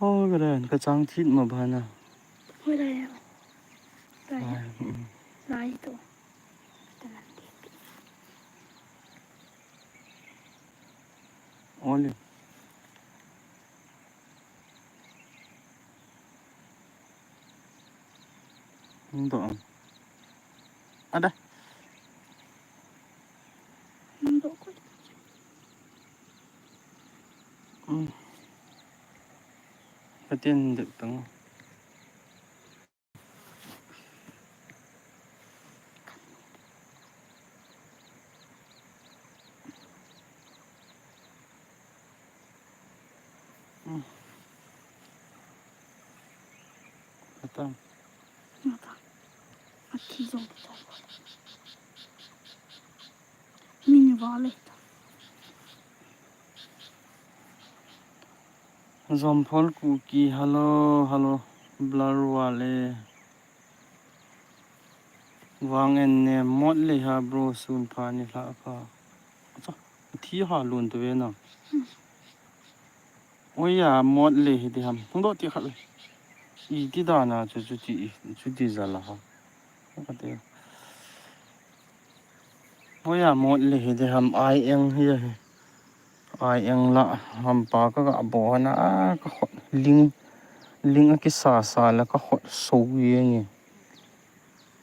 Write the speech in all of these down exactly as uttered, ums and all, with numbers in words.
Oh, karen, kachang thit ma bana. Hoi lai ya. Lai. Lai, mm. Lai to. Tanan thit. Oli. Ndo. Ada. Ndo ko. Hmm. Patien dep tang. Hmm. Ata. Ata. Athi jong. Min vale. Jomphol Kuki, hello, hello. Blur vale. Vang en ne mot le ha bro, sun pha ni la pha. Acha, thi ha lun tu ve na. Oya, mot le hi de ham. Hung do ti khat le. I ti da na chu chu ti, chu ti za la ha. Ka te. Oya, mot le hi de ham, ai eng hi hi. Ai eng la hampa ka ga bo hana, a, ka khot ling, ling a kisa sa la ka khot so ye nge.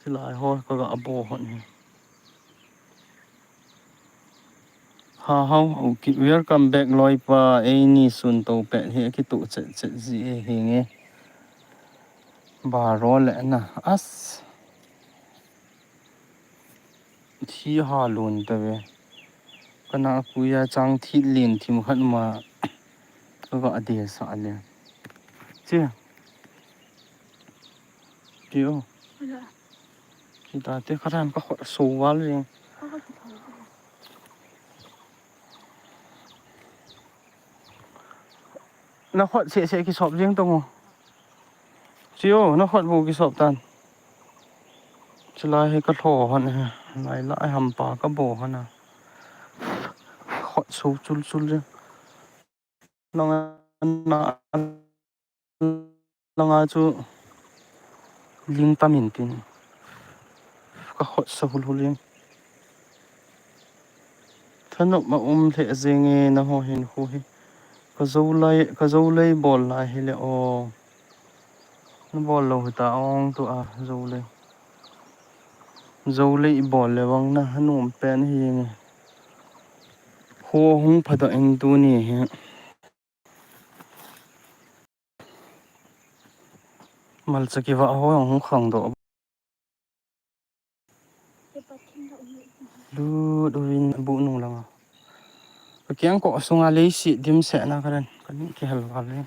Tilai ho ka ga bo hon hi. Ha, hau, okay. Welcome back, loipa. Eini sun to pet hi, akitu chet chet ji e hi nge. Baro le na. As. Thi ha lun ta ve. Kana kuya chang thit len thim khat ma. Ka ga de sa le. Che. Tio. Ala. Kita te kharan ka khot so val jeng. Ka khot so val. Na khot se se kisop jeng tong o. Tio, na khot bu kisop tan. Chulai hi ka tho hon he. Lai lai hampa ka bo hon a. Khot so chul chul jeng. Nang na, nang a chu ling tam in tin. Ka khot sa hul hul in. Thanop ma um le jeng e na ho hin khu hi. Ka zo lai, ka zo lai bol lai hi le o. Na bol lo hi ta ong tu a zo lai. Zo lai i bol le vang na hanum pen hi nge. Ho hung pha do in tu ni hi. Malcha kiva ho hung khang do. Lut uvin bu nung langa. Ka kiang ko sunga lei si dim se na karen. Kan kihel val le.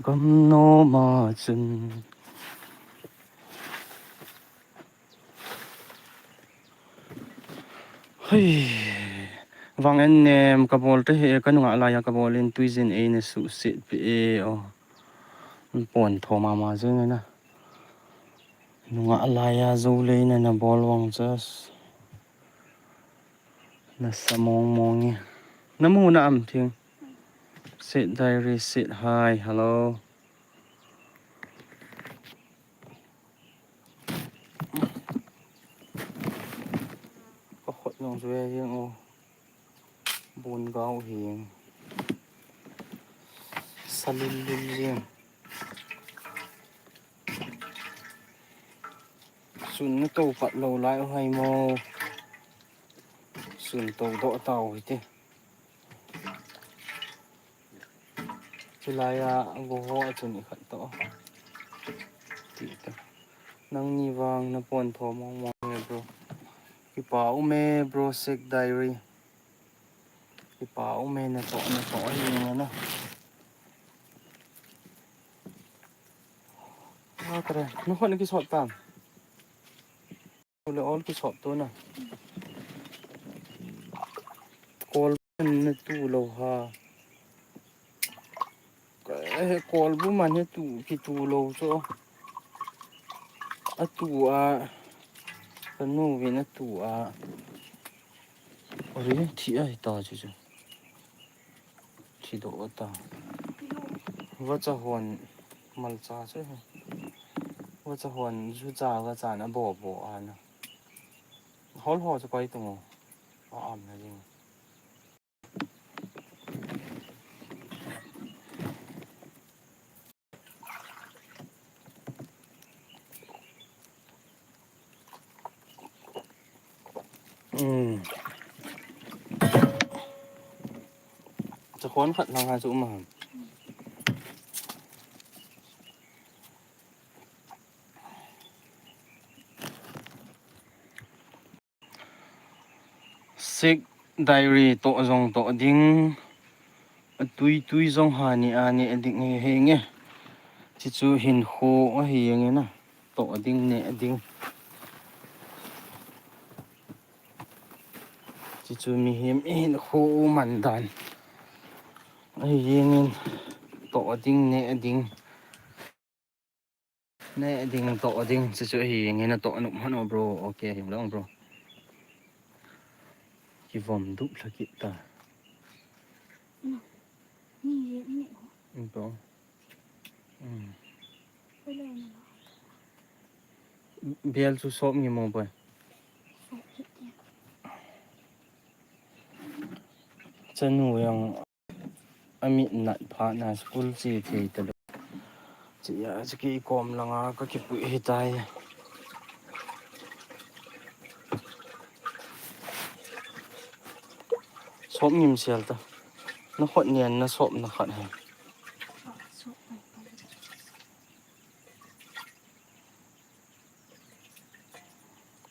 Gam no ma chun. Hei, vang en nem ka bol te he, ka nunga lai a ka bol in tuijin ei na su sit pi e o. Pon tho mama jeng e na. Nunga lai a zo lei na na bol vang chas. Na sa mong mong e. Na mu na am thing. Sit diary, sit hi, hello. Ka khot nung chu e hiang o. Bun gau hiang. Salil lil hiang. Sun na to pat lo lai u hai mo. Sun to do tau hi te. Chulai a go ho a chun i khat to. Ti ta. Nangni vang na pon tho mong mong e bro. Kipa um e bro, Sek Diary. Kipa um e na to, na to hi na na. A kare, na khot na kisot tan. Le ol kisop tu na. Kol na tu lo ha. Ka he kol bu man he tu ki tu lo cho. A tu a. Ka nu vin a tu a. Ori thi a hi ta chu chu. Thi do ta. Vacha hon malcha chu. Vacha hon jucha vacha na bo bo ana. Hol ho chu koi tungu. A am na jing. Chakhon khat lang ha chu um a. Sik diary toh jong toh ding. Atui tui jong ha ni a ni a ding he he nge. Chichu hin khu a hi nge na. Toh ding ne ding. Chichu mihem hin khu man dan. A hi nge toh ding ne ding. Ne ding toh ding, chuchu hi nge na toh nuh mano bro. Okay, him long bro. Kivom dup lha kit ta. Bro. Bial chu sop nge mo boy. Chanu yang. Amit nat phat na school che thei ta lo. Chia chu kei kom langa ka kipui hi tai. Sop ngim sel ta. Na khot nian na sop na khat hai.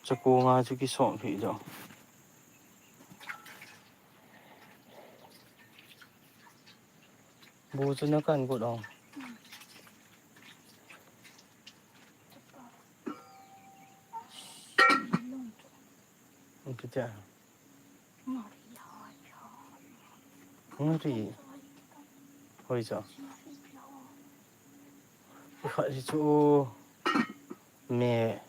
Chaku nga chu kisop hi lo. Bu chu na kan gut ong. Kitia. Ngari. Hoi cha. Kha chu me.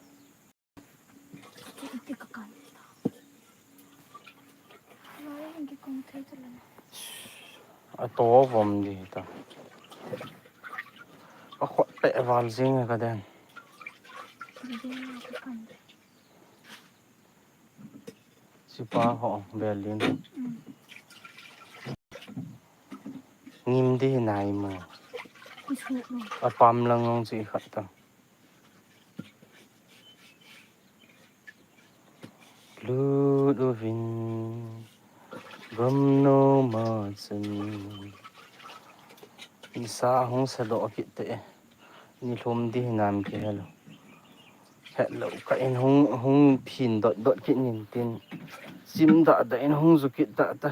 A to vom di ta. A khot pe val jing ka den. Sipa ho Berlin. Ngim di nai mo. A pam lang ngong chi khat ta. Lut uvin gam nom a chun. Nisa hung sa doh kit te. Ni lhum di hinam kihelo. Hello, ka in hung, hung phin dot dot kit nin tin. Sim da da in hung ju kit da ta.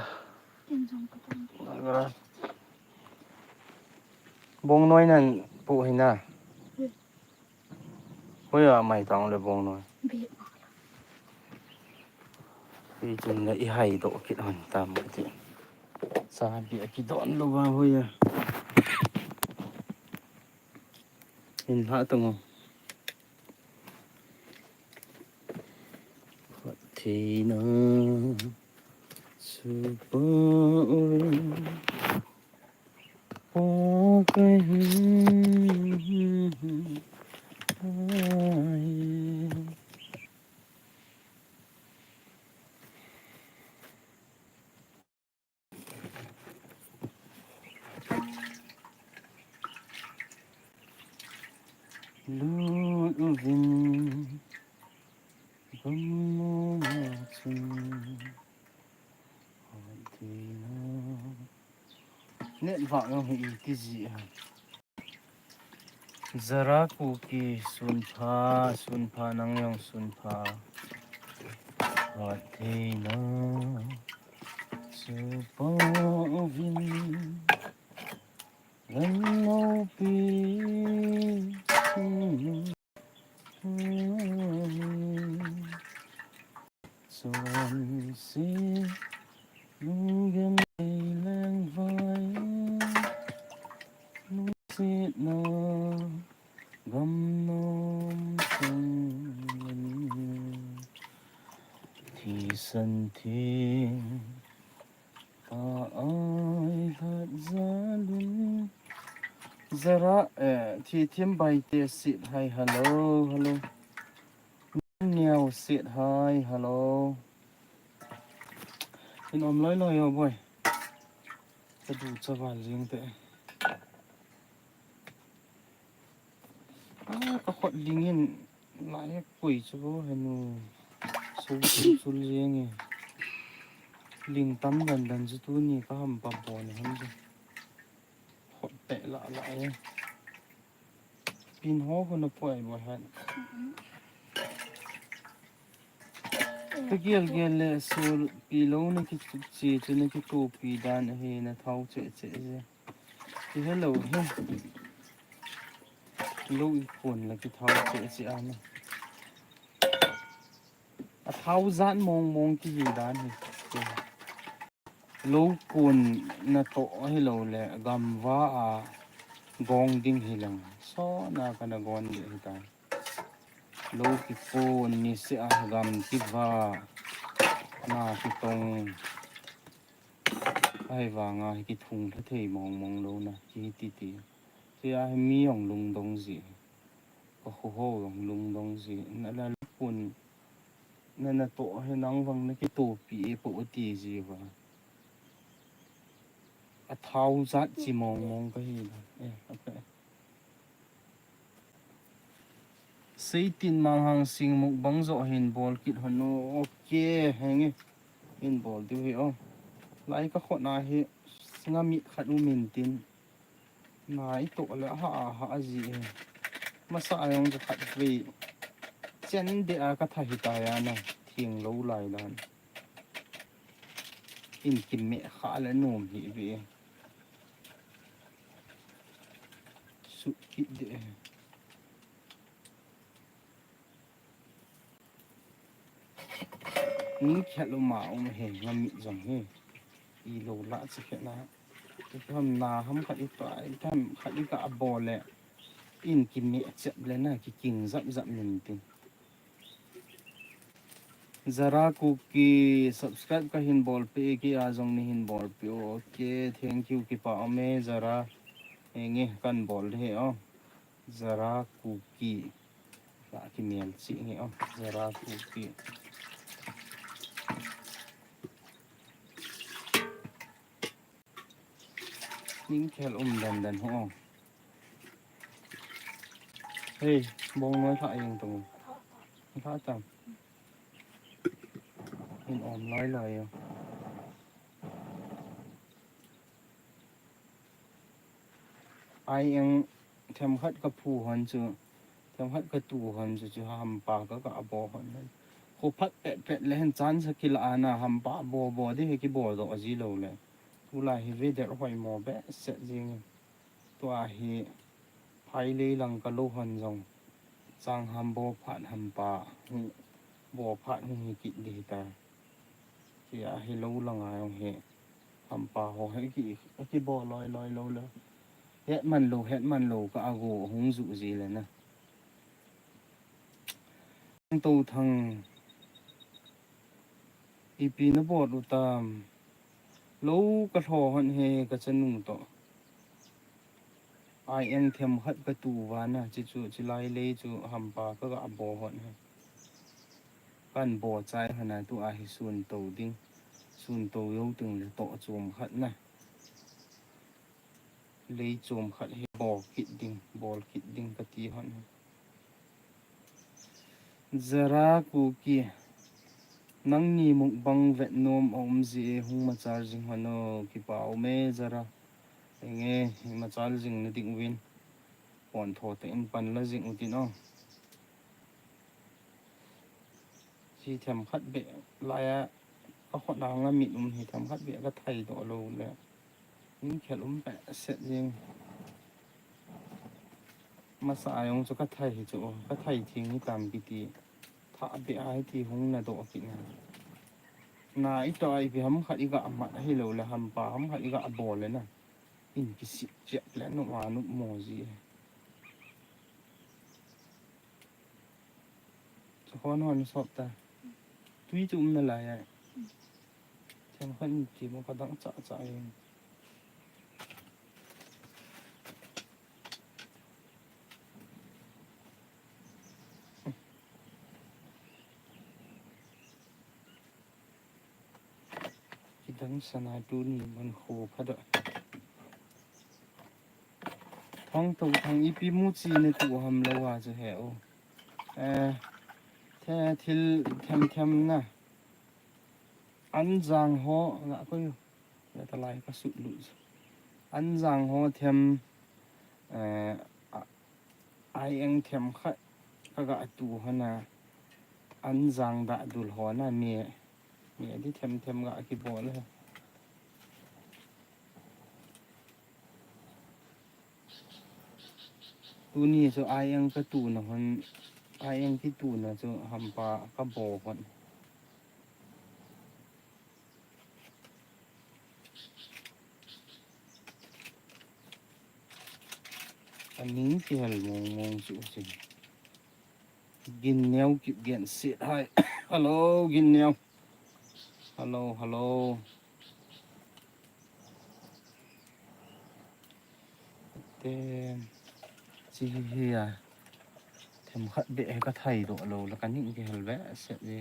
Bong noi nan pu hina. Hoi a mai tang le bong noi. Pi tun le i hai doh kit hon tam ka ti. Sa bi a ki don lo ba hoi a. In ha tang o. Khat thei na. Supa oi. Lut uvin gam nom a chun. Net vah jong hi iti ji a. Zara Kuki sunpha, sunpha nang jong sunpha. Khat thei na. Supa uvin. Gam nom pi. Chonse lungdam nei lengvai, lungsetna gam nom sung, thisan theng. Ka ai lhat jalun, Zara, eh, Thithim Baite sit hai, hello, hello. Neo sit hai, hello. In om loi loi yo boy. Ka du cha val jing te. Ah, ka khot ding in lai koi chu bo he nu. Su su sul jing e. Ling tam dan dan chu tuni ka hampa bo ni ham chu. Khot te la la e. Pin ho ho na poi bo han. Ka gel gel le sul pi lo na ki chi chu na ki tu pi dan he na thau che che je. Ki hello he. Lo i pon la ki thau che che a na. A thau zat mong mong ki hi dan hi. Lo kun na to hi lo le gamva a gong ding hi lang. So na ka na gon ding hi ta. Lo ki kun ni se a gam ki va na ki tong. Ai vanga hi ki thung tha thei mong mong lo na ki ti ti. Ti a hi mi ong lung dong ji. Ka khu ho ong lung dong ji. Na la lo kun na na to hi nang vang na ki to pi e po ti ji va. A thau zat chi mong mong ka hi la. Eh, a pe. Seitin Manghang Sing mukbang zo hin bol kit hon o. Ok, henge. Hin bol diu hi o. Lai ka khot na hi singa mi khat u min tin. Na i to le ha ha a ji e. Masa ayong ka khat ve. Chen de a ka tha hi ta ya na. Thing lo lai dan. In kim me kha le nom hi ve. Su kit de. Ni khel uma um he, ngam mit jong he. I lo la chi khel na. Ham na ham khat i to, ham khat i ka bol le. In ki me chep le na, ki king zap zap min tin. Zara Kuki subscribe ka hin bol pe ki a jong ni hin bol pe. Okay, thank you, kipa um e Zara. Enge kan bol he o. Zara Kuki. Ka ki mel chi nge o. Zara Kuki. Ning khel um dan dan ho. Hei, bong noi kha eng tung. Kha tam. In om lai lai yo. Ai eng them khat ka phu hon chu. Them khat ka tu hon chu chu hampa ka ka bo hon. Khu phat pet pet le hen chan sa ki la ana hampa bo bo di he ki bo do ji lo le. Tulai hi ve der hoi mo be set jing. Tua hi phai lei lang ka lo hon jong. Chang ham bo phat hampa. Hu bo phat hu hi ki di ta. Ki a hi lo lang a jong hi. Hampa ho hi ki, ki bo loi loi lo le. Het man lo, het man lo ka a go hung ju ji le na. To thang. Ipi na bol u tam. Lo ka lho hon he ka chanu to. Ai eng them khat ka tu vana, chi chu, chi lai lei chu hampa ka ga bo hon he. Kan bo chai hon a tu a hi sun to ding. Sun to yo ting le to chom khat na. Lei chom khat hi bol kit ding, bol kit ding ka ti hon. Zara Kuki. Nangni mukbang vet nom a um ji e, hung machal jing hon o, kipa um e Zara. Enge, hung machal jing na ding uvin. Pon tho te in pan la jing u tin o. Chi them khat be lai a ka khut a nga mit um hi them khat be ka thai doh lou le. Ning khel um peh set jing. Masa a jong chu ka thai hi chu, ka thai thing hi tam kiti. Thah be a hi ti hung na doh kit na. Na i to ai pi ham khat i ga mat hi lou le hampa ham khat i ga bol le na. In ki sit chep le nu ma nu mo ji. Chu hon hon sop ta. Tui chu um na lai ai. Thiam khan ti mo ka dang cha cha ai. Tang sana tuni man kho phada. Hong to thang ipi mu chi ne tu ham lo wa chu he o. Eh, the thil them them na. An jang ho la ko yo. Ya ta lai ka sut lu. An jang ho them, eh, a-, ai eng them khat ka ga tu hona. An jang da dul hona mi, mi di them them ga ki bol he. Tuni chu ai eng ka tu na hon, ai eng ki tu na chu hampa ka bo hon. Aning kihel mong mong chu sin. Gin neo kip gen sit hai. Hello, Gin neo. Hello, hello. Te, chi hi hi a. Them khat be he ka thai do lo la ka ning kihel be set ve.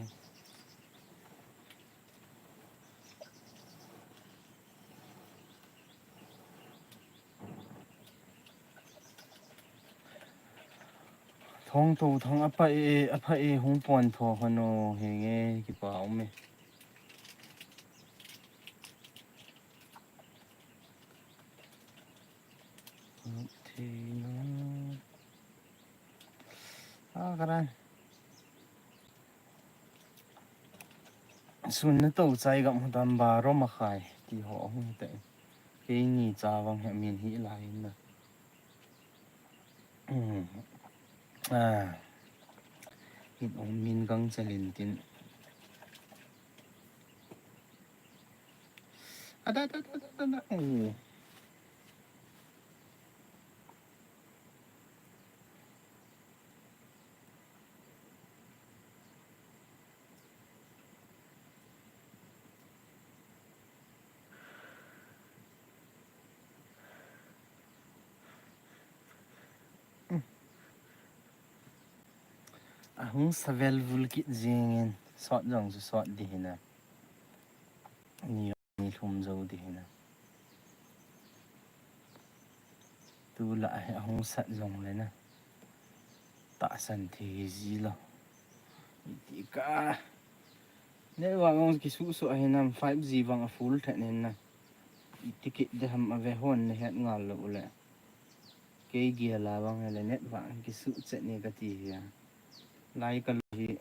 Thong to thang apa e, apa e hung pon tho hono he nge ki pa um e. Thina. Ah, karan. Sun na to chai gam tam ba ro ma khai ti ho hung te. Kei ni cha vang he min hi lai na. Hmm. Ah. It ong min gang chalin tin. Ada, ada, ada, ada, ada. Oh. Ahung savel vul kit jingin, sot jong chu sot di hina. Ni, ni lhum jo di hina. Tu la he ahung sat jong le na. Tahsan thei ji lo. Iti ka. Network ong kisu su ahi nam five G vang a full the nen na. Iti kit de ham ave hon ne het ngal lo le. Kei gel a vang le network kisu chet ne ka ti hi a. Lai ka lo hi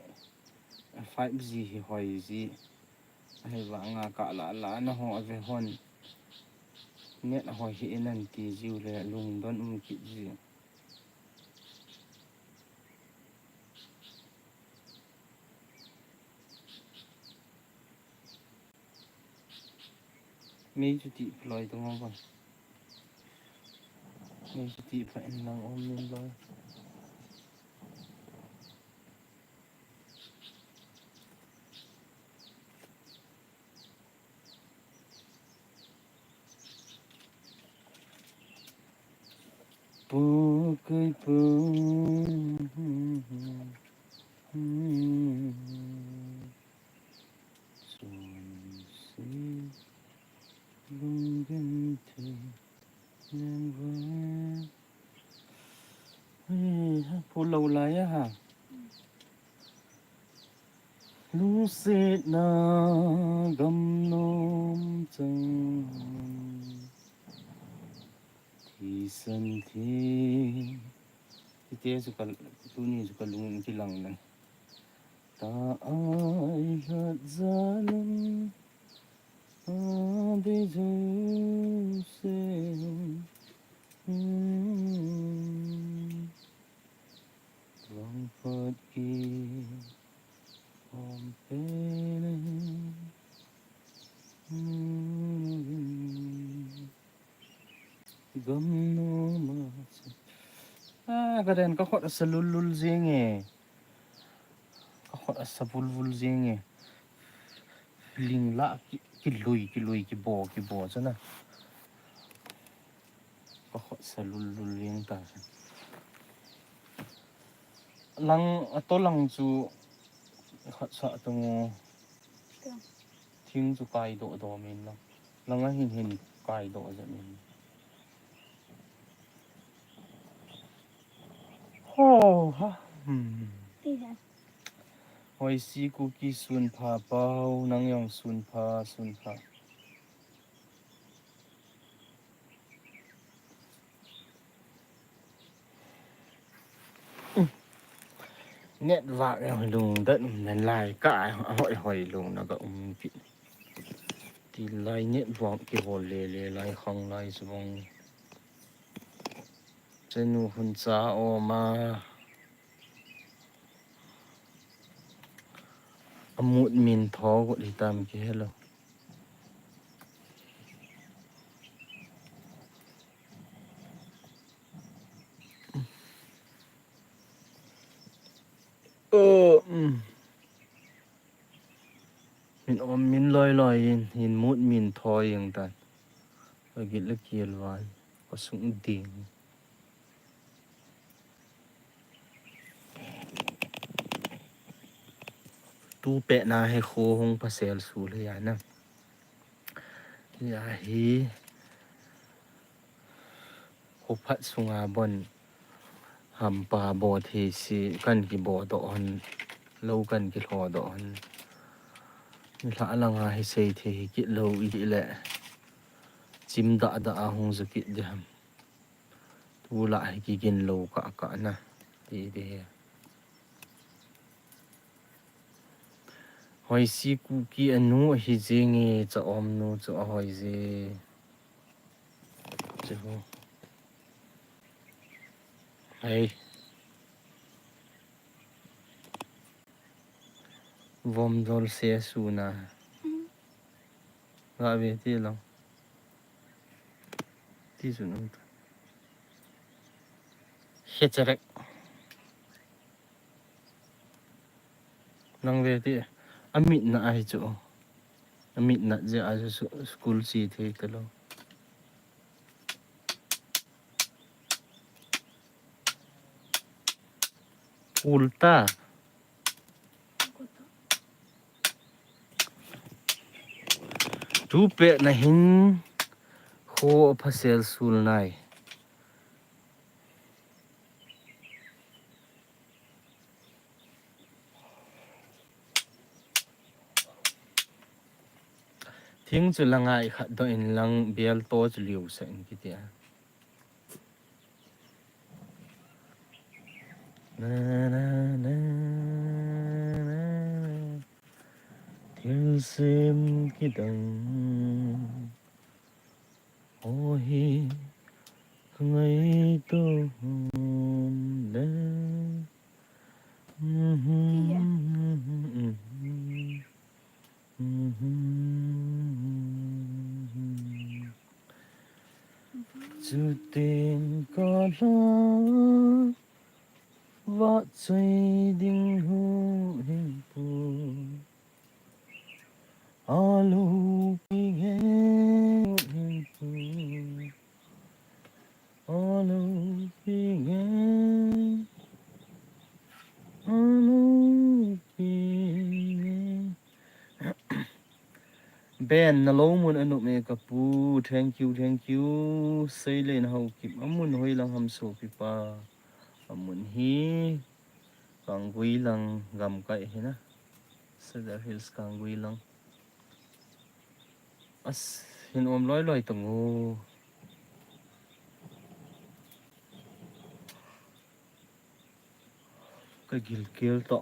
five G hi hoi ji. Ahi vang a ka la la na ho ave hon. Net hoi hi inan ti ji u le lungdon um kit ji. Mei chu ti loi tung hong vang. Mei chu ti pha in lang om min loi. Pu kai pu. Chun si lungin thei nang va. Pu lo lai a ha. Lungsetna gamnom chang. Thisan thi. Hiti chu ka, tuni chu ka lung kilang nan. Ta ai hat jalan. Adi jose. Hmm. Langphat ki om pele. Hmm. Gam no ma. Ah, ka den ka khot asa lul lul jing e. Ka khot asa vul vul jing e. Ling la ki, ki lui, ki lui, ki bo, ki bo chana. Ka khot sa lul lul liang ta. Lang, ato lang chu khot sa tung. Tung. Thing chu kaidoh doh min lang. Langa hin hin kaidoh jep min. Ho ha. Hmm. Hoisi Kuki sunpha pau, nang jong sunpha, sunpha. Network jong lungdon um nalai, ka hoi hoi lungna ka um kit. Tilai network kihol lele lai khang lai subong. Chanu hun cha oma. Amut min tho got hitam kihelou. Min om min loi loi in, hin mut min tho jeng tan. Ka gil le kiel van, ka sung ding. Tu pet na hi kho hung pasal sul hi a na. Hi a hi. Khophat sunga bon hampa bo thei si kan kibo doh hon, lou kan kilho doh hon. Nilhah langa hi sei thei hi kit lou i le chim dah dah a hung zu kit di ham. Tulai hi kigin lou kah kah na ti di hi. Hoisi Kuki anu ahi jing e, cha om nu chu ahoi je. Chu ho. Hei. Vom dol se suna. Ga ve ti lo. Ti sun um ta. Hecherek. Nang ve ti, amit na ahi chu. Amit na je a chu su-, school si thei ta lo. Ulta. Tu pet na hin kho phasel sul nai. Thing chu la ngai khat doh in lang bel to chu liu sa in kiti a. Na, na, na, na, na. Thil sem kidang. Aw hi ka ngaito le. Chutin ka la va chai ding hu hin pu. Alo pi nge, alo pi nge, alo pi nge. Ben na lo mun anup e ka pu. Thank you, thank you. Seile na hau kip. Amun hoi lang ham sopi pa. Amun hi. Kangui lang gamkai hi na. Cedar Hills Kangui lang. As, hin om loi loi tang u. Ka gilkel to.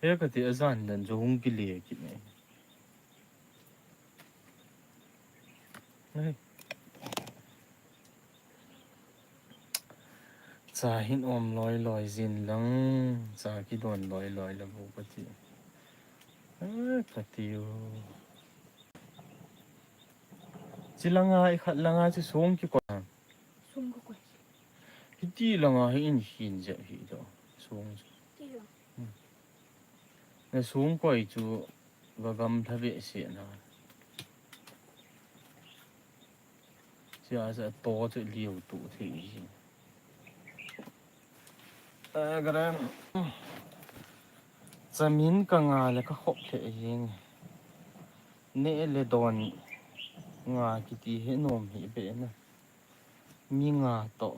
He kati a jan dan chu hung kile kit ne. Ngai. Cha hin om loi loi jin lang, cha kidon loi loi le bu kati. Eh, kati u. Chi langa, i khat langa chi song kikoi. Song kikoi. Hiti langa hi in hin je hi do. Song. Ti lo. Hmm. Na sung koi chu va gamla ve se na. Sia sa to chu liu tu thei ji. Agram. Chamin ka nga le ka khop le jing. Ne le don nga kiti he nom hi be na. Mi nga to.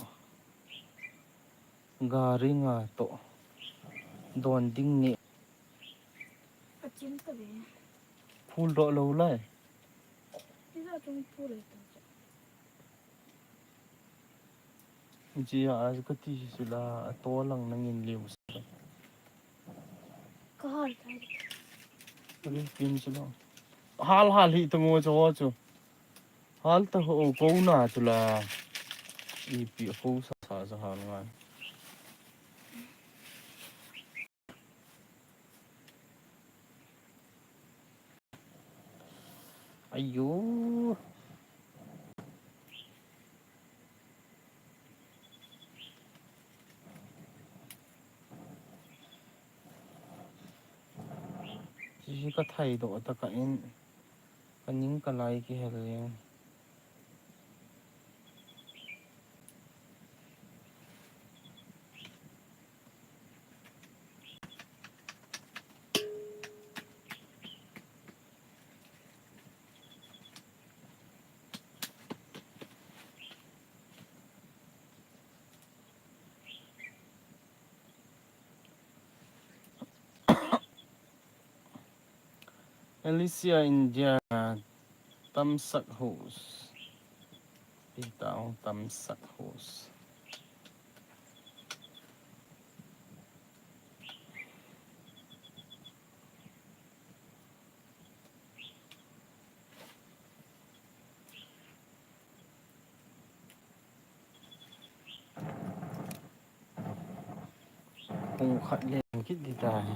Gari nga to. Don ding ne. Achim ta be. Phul do lo lai. Ni da chung phul le ta. Jia a ka ti si la, a to lang nangin liu si la. Ka hal ta. Ka ri pin si la. Hal hal hi tu mo cho cho. Hal ta ho ko na chu la. Ipi ko sa sa sa hal ngai. Aiyo. Hihi ka thai doh ta ka in, ka ning ka lai kihel jeng. Alicia India, tamsak hos. Pita ong tamsak hos. Pung khat leng kit di ta hi.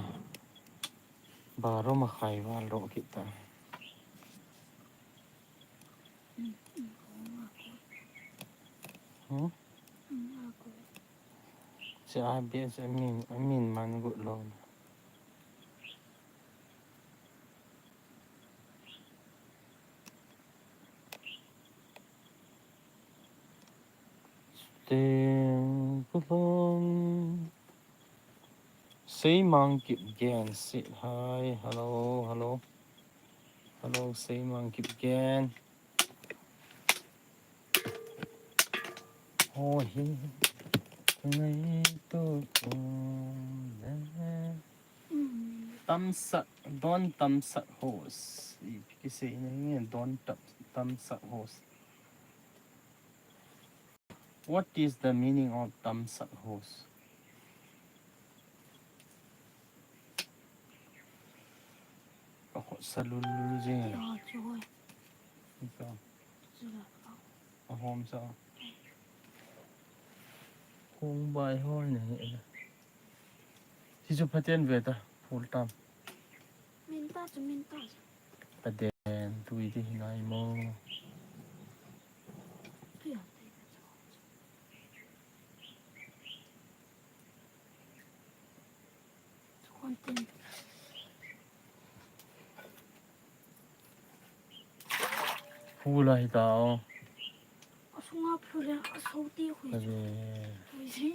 Baro makhai val ro kit ta. Hmm? Si a bia si amin, amin man gut lo. Tengkulon. Seimang Kipgen, sit hi. Hello, hello. Hello, Seimang Kipgen. Oh, hi. Tunai tu. Tamsak, don tamsak hos. Ipi kisei na nge don tam, tamsak hos. What is the meaning of tamsak hos? Ka khut sa lul lul jing. Tia chu hoi. Ika. Chu la ka. A hom sa. Kong bai hoi na hi. Hichu phaten ve ta, full time. Min ta chu, min ta chu. Phaten, tui ti hi nai mo. Tui a te ta chu. Chu kon tin. Phula hita o. Asunga phula, aso ti hui. Ave. Hui si.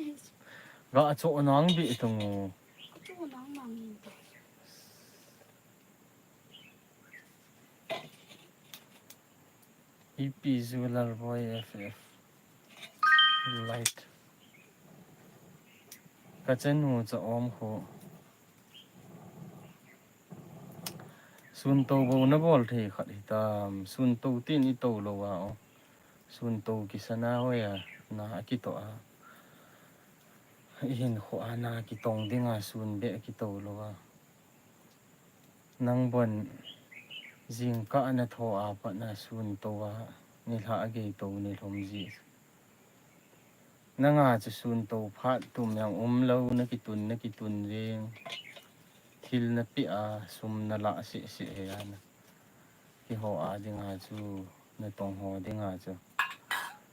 Ga acho nang bi tung o. Acho nang nang in te. Ipi zu Lalboi F F. Light. Ka chanu cha om kho. Sun to bou na bol thei khat hitam. Sun to tin i to lou a o. Sun to kisana hoi a na a kito a. I hin kho a na kitong ding a sun be a kito lou a. Nang bon jingkah na tho a pat na sun to a. Nilhah a gei to ni lhom ji. Nanga chu sun to phat tum jong um lou, na kitun, na kitun jing. Thil na pe a, sum na lah seh seh hi a na. Keiho a dinga chu, na tong ho dinga chu.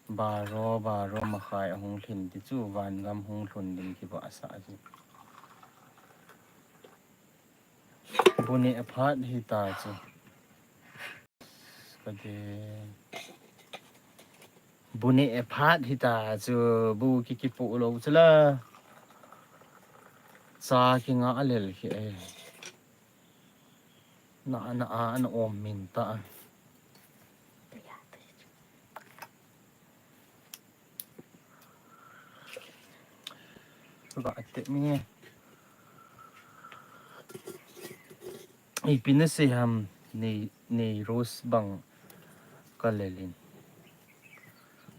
Baro, baro makhai a hung lhin ti chu, van gam hung lhun ding kibahsah chu. Bu neh phat hita chu. Kati. Bu neh phat hita chu, bu kikipoh lou chu la. Cha kinga lel hi e. Na, na a, na om min ta. Ba te mi. Ipi na sei ham nei, nei rose bang ka lelin.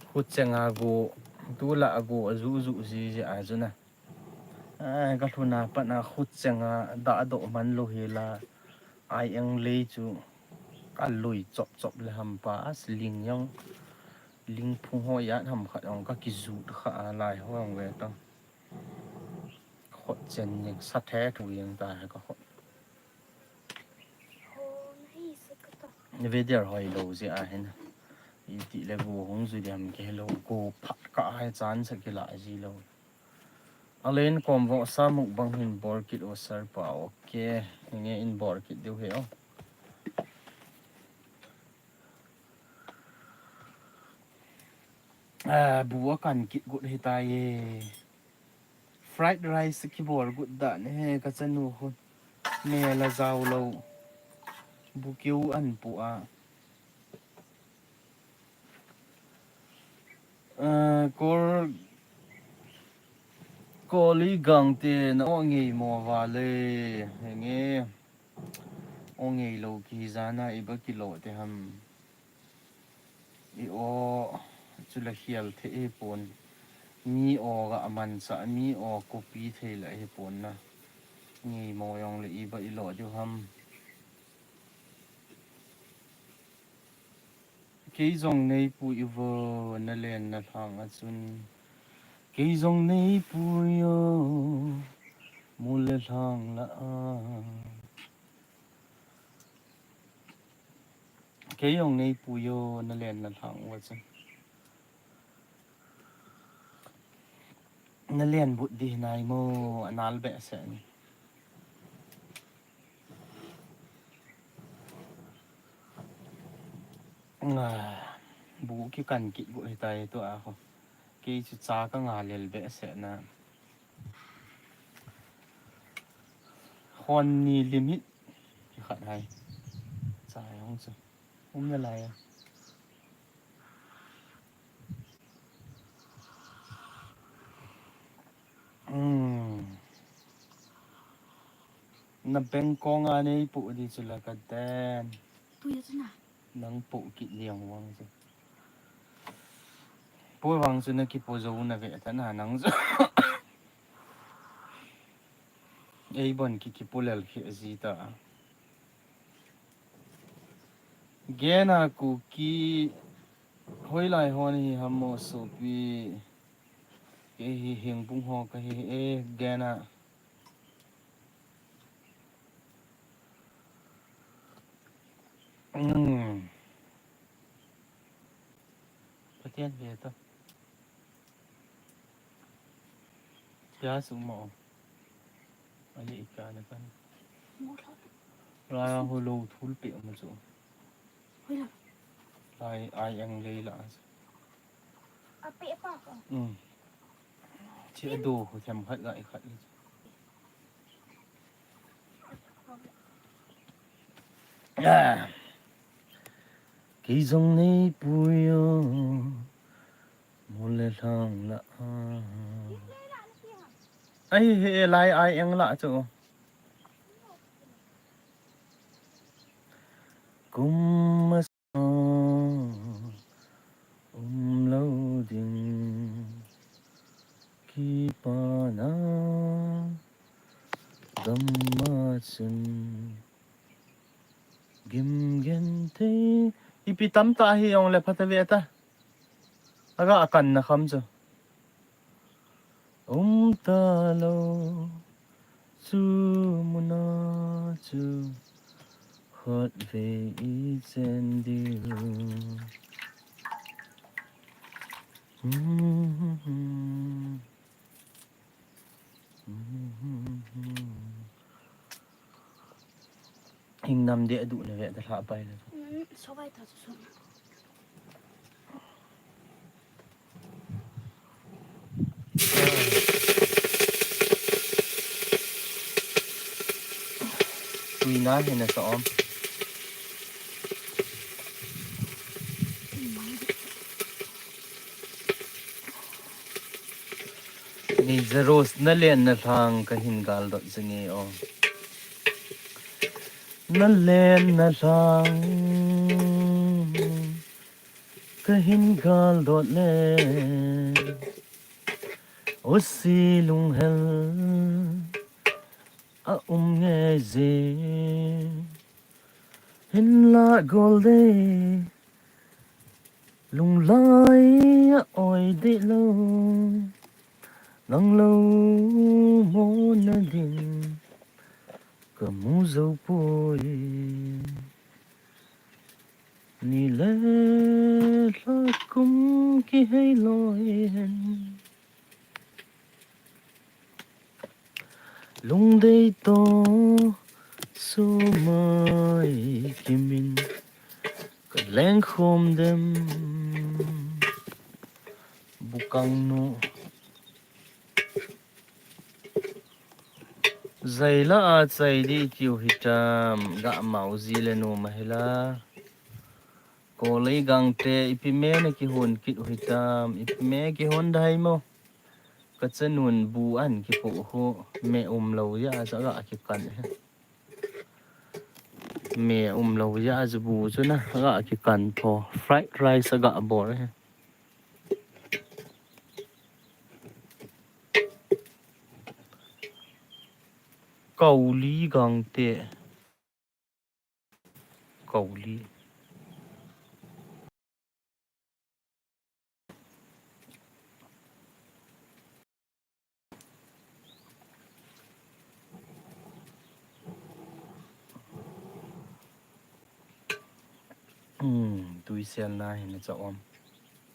Khut chenga go, tu la a go a zu zu zi zi a zu na. A, ka lhuna pat na khut chenga da do man lo hi la. Ai eng lei chu ka lui chop chop le ham pa as ling yang. Ling phung ho ya ham khat ong ka kizu kha a lai ho ong ve ta. Khot chen ning sa the thu yang ta ka khot. Video hoi lo zi a hin. Iti le bu hung zu diam ke lo ko phat ka ai chan sa ki la zi lo. Alen kom vo sa mukbang hin bol kit o sir pa, ok. Nge in bol kit diu he o. A, bu a kan kit gut hita ye. Fried rice kibol gut da ne he ka chanu hun. Me la zau lo. Bu kiu an pu a. A, kol, koli gang te na o ngei mo va le. Henge. O ngei lo ki zana i ba kilo te ham. I o chu la hial the e pon. Mi o ga man sa, mi o kopi thei la e pon na. Ngei mo yong le i ba i lo diu ham. Kei jong nei pu i vo na len na lhang a chun. Kei jong nei pu yo mu le lhang la a. Kei jong nei pu yo na len na lhang a chun. Na len but di nai mo anal be se ni. Nga, bu ki kan kit gu hitai tu a ho. Kei chu cha ka nga lel be se na. Hon ni limit ki khat hai. Cha yong chu. Um na lai. Um. Na bengkong a nei pu di chu la ka den. Pu ya chu na. Nang pu kit liang wang chu. Pu wang chu na ki pu zo na ve ta na nang chu. Ei bon ki ki pu lel khi ji ta. Gena Kuki, hoilai hon hi ham mo sopi, kei hi Hengbung ho ka hi e, Gena. Hmm. Pathian ve ta. Pia su mo. Ai i ka na kan. Lai a ho lo thul pe mo chu. Lai ai ang lei la. A pe pa ko. Hmm. Chi a do ho them khat ga i khat. Ah. Kei jong nei pu yo, mu le lhang la a. Ai he lai ai eng la chu. Kum a sa um lo ding. Kipa na gam a chun gim gen thei. Ipi tam ta hi ong le pha ta ve ta. Aga a kan na kham chu. Um ta lo chu muna chu. Khat ve i chen diu. Hingnam deh duh na ve da lha pai na. Mm, so vai ta so. Tui na hin na sa om. Ni Zeros na len na lhang ka hin gal dot zingi o. Na len na lhang ka hin gal dot le. O si lunghel a um nge je. Hin la gol de. Lunglai a oi deh lo, nang lo mo na din ka mu zo poi. Ni le lha kum ki hei loi hen. Lungdei to sumai kimin ka leng khom dem bukang nu. Zaila a chai di tiu hitam ga mau zi le nu mahila. Kolei gangte ipi me na kihon kit u hitam, ipi me kihon dai mo. Ka chanun bu an kipo ho, me um lo ya cha ga kikan he. Me um lo ya cha bu chu na ga kikan tho, fried rice ga bol he. Kauli gangte. Kauli. Hmm, tuisel na hin cha om.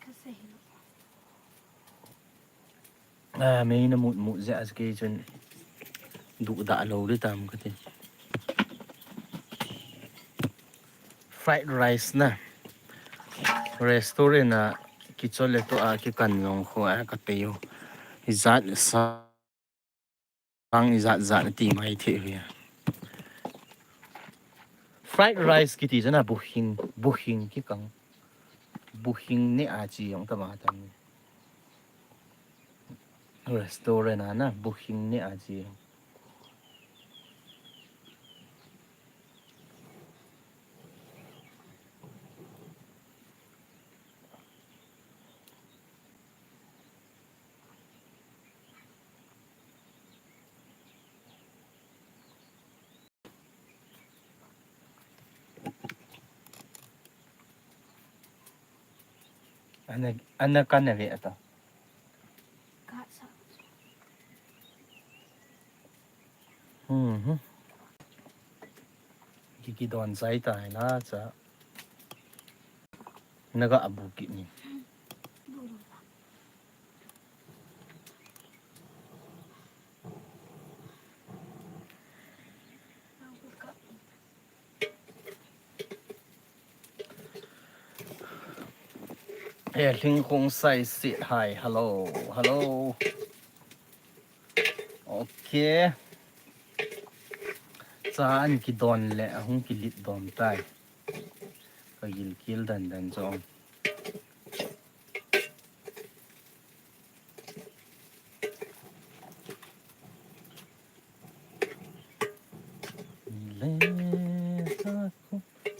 Ka se hi lo. Ah, mei na mut mut zia a kei chun duh dah lo di tam ka ti. Fried rice na. Restaurant a kichol le to a kikan long kho a ka pe u. Ijat sa Kang ijat jat ti mai thei hi. Fried rice kiti chana buhing, buhing kikang. Buhing ne a chi jong tama tam. Restaurant a na buhing ne a chi jong. Ana, ana kana ve ata. Ka sa. Hmm. Kiki don sai tai la cha. Naga abu ki ni. Eh, Lhingkhong Sai Sit, hi, hello, hello. Okay. Cha an kidon le, ahung kilit don tai. Ka gilkel dan dan chong.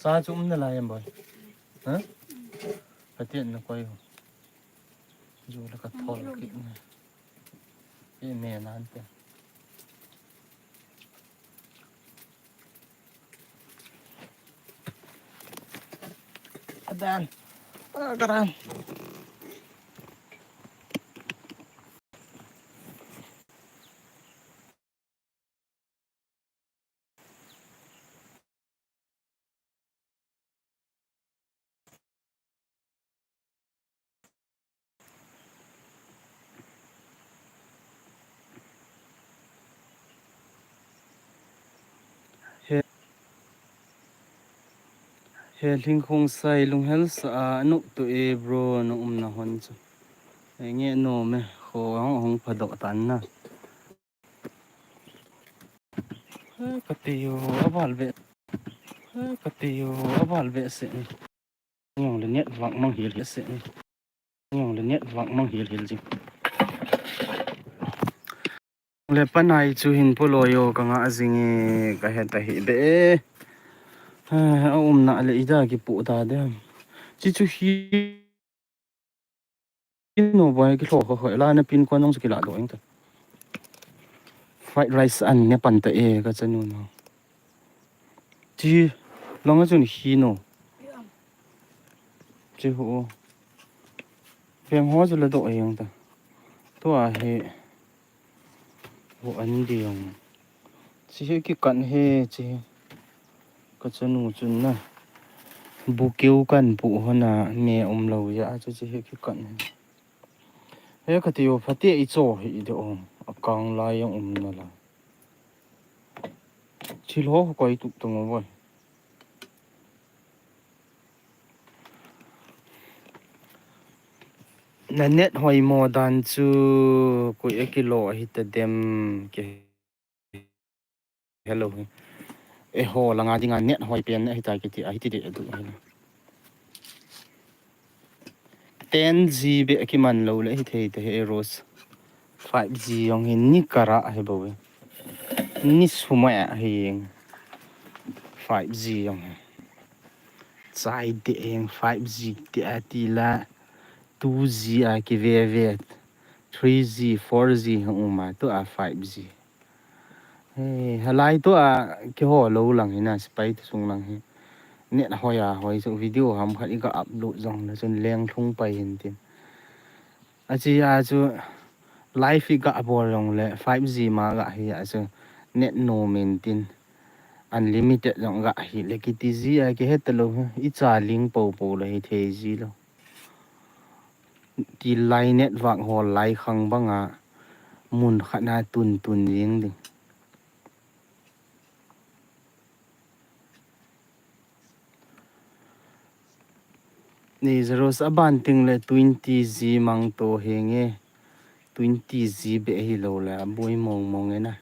Cha chu um nalai em boy? Ha? Patient na koi ho. Ju la ka thol kit na. E me nan te. Adan. Ah, karan. He. He Lhingkhongsai, lunghel sa a, anop to e bro, na umna hon chu. He nge no me, kho hong hong phadoh tan na. He kati yo, aval be. He kati yo, aval be se. Ngong le net vak mang hil hil se. Ngong le net vak mang hil hil jing. Le panai chu hin polo yo ka nga jing e, ka het ahi be. A umna le ida kipu ta de. Chi chu hi no boy ki thlo kho kho la na pin kon jong chu kila do eng ta. Fried rice an ne pan ta e ka chanu no. Chi long a chun hi no. Chi ho. Peng ho chu la do e eng ta. To a he. Vo an diang. Chi hi kikan he chi hi. Ka chanu chun na. Bu keu kan pu hona me um lo ya chu chi hi kikan he. He kati yo phate i cho hi i de ong. A kang lai yang um na la. Chi lo koi tu tu mo boy. Na net hoi mo dan chu koi e kilo ahi ta dem ke. Hello. E ho langa dinga net hoi pen ahi ta kiti ahi ti de du ahi. Ten G be kiman lo le hi thei te he Rose. Five G jong hi ni kara he bo. Ni suma hi five G jong hi. Chai de eng five G te a ti la two G a ki ve ve. Three G, four G hung um a tu a five G. He, halai tu a kiho lo lang hi na, sipai tu sung lang hi. Net hoi a hoi chu video ham khat i ka upload jong le chun leng lhung pai hin tin. A chi a chu live i ka bol jong le five G ma ga hi a chu net no min tin. Unlimited jong ga hi le kiti ji a ki het lo hi. I cha ling po po le hi thei ji lo. Ti lai net vak hol lai khang banga mun khat na tun tun jing ding. Ni zeros aban ting le twenty G mang to henge. Twenty G be hi lo le a bui mong mong e na.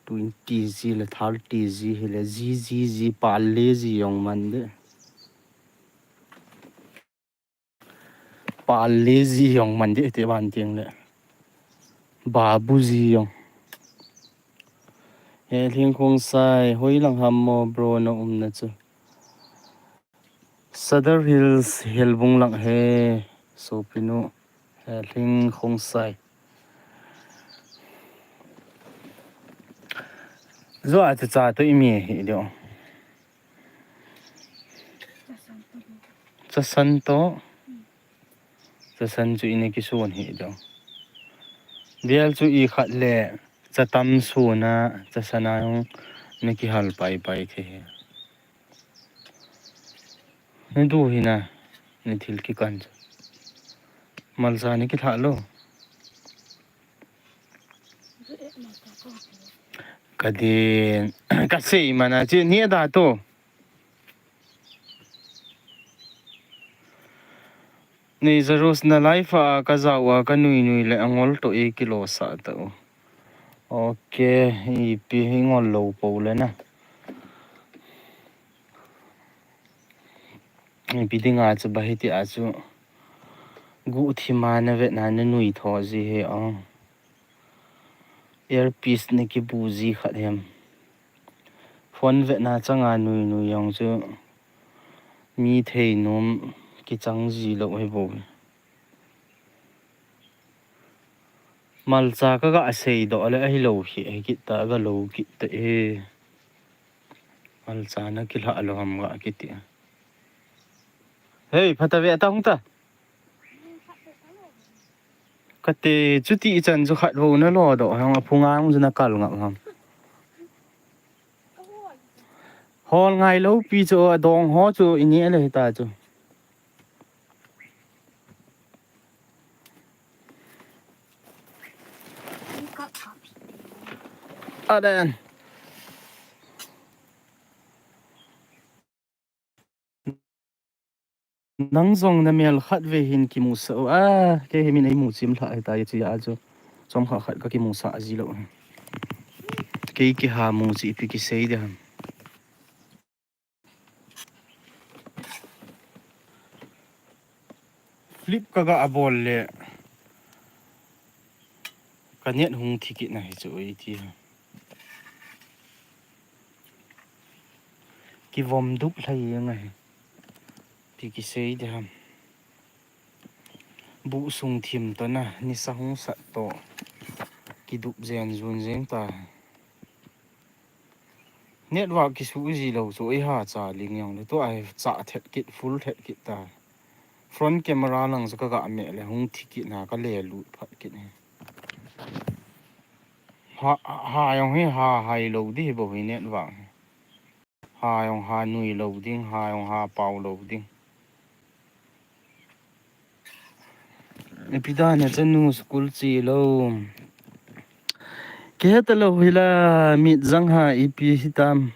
Twenty G le thirty G hi le G G G pa le G jong man de. Pa le G jong man de te ban ting le. Babu G jong. He Lhingkhongsai, hoi lang ham mo bro na um na chu. Sadar Hills, Helbung lang he, sopinu, he Lhingkhongsai. Zo a cha cha to i mi hi do. Chasan to. Chasan chu ina kisun hi do. Bial chu i khat le chatam suna chasana hung na kihal pai pai the he. Ni du hi na, ni thil kikan chu. Malsa ni kithah lo. Ka din, ka sei mana chi ni da to. Ni zarus na life a ka zau a ka nui nui le angol to e kilo sa ta u. Ok, ipi hi ngol lo po le na. Ipi dinga chu ba hiti a chu. Gu thima na vet na na nui tho ji he ong. Earpiece ni kibu ji khat hem. Phone vetna changa nui nui jong chu mi thei nom kichang ji lo he bo. Malcha ka ga sei do le ahi lo hi he kit ta ga lo kit ta e. Malcha na kila lo ham ga kiti. Hei, phata ve ta hung ta. Kate, chuti chan chu khat vo na lo do, hang a phunga hung chu na kal ngap ham. Hol ngai lo pi chu, a dong ho chu, i ni le ta chu. A den. Nang jong na mel khat ve hin kimusah u a, kei hi min ei muchim lha hita ye chi a chu. Chomkhat khat ka kimusah ji lou. Kei kiha mu chi ipi kisei de ham. Flip ka ga bol le. Ka net hung thi kit na hi chu ei ti. Kivom dup lhai ang ahi. Ti kisei de ham. Bu sung thim to na, nisa hung sat to. Kidup jen jun jeng ta. Network kisu ji lou chu ei ha cha ling jong le tua cha thet kit, full thet kit ta. Front camera lang chu ka ga me le hung thi kit na ka le lut phat kit ni. Ha, ha jong hi ha hai lou di hi bou hi network hi. Ha jong ha nui lou ding, ha jong ha pau lou ding. Ipi dan a chanu school chi lou. Kihe ta lou hi la mit jang ha ipi hi tam.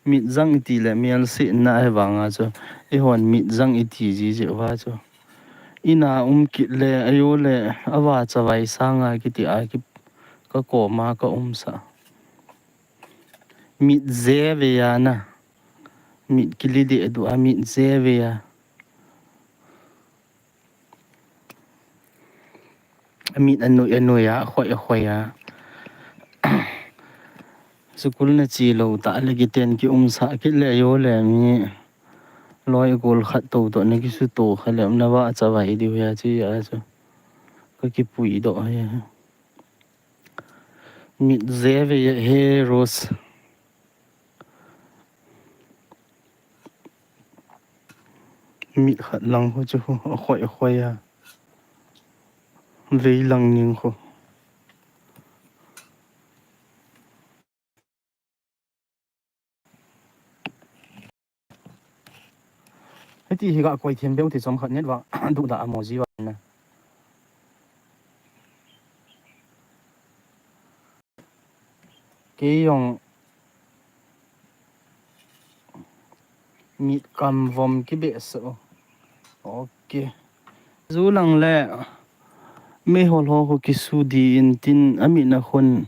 Mit jang iti le mial si na he vang a chu. I hon mit jang iti ji ji wa chu. Ina um kit le ayo le awa chavai sanga kiti a ki ka koma ka um sa. Mit je ve ya na. Mit kili de du a mit je ve ya. Mit anui anui a, khoi khoi a. School na chi lou ta le kiten ki um sa kit le yo le mi. Loi gol khat to to na ki su to kha le na wa cha vai di ya chi a chu. Ka ki pui do ya. Mit je ve ya he Rose. Mit khat lang ho chu ho, a khoi a khoi a. Vei lang ning ho. Hiti hi ga koi them beu ti chom khat net wa du da amo ji wa na. Kei jong mit kam vom ki behseh u. Ok. Ju lang le meihol ho khu kisu di in tin a mit na khun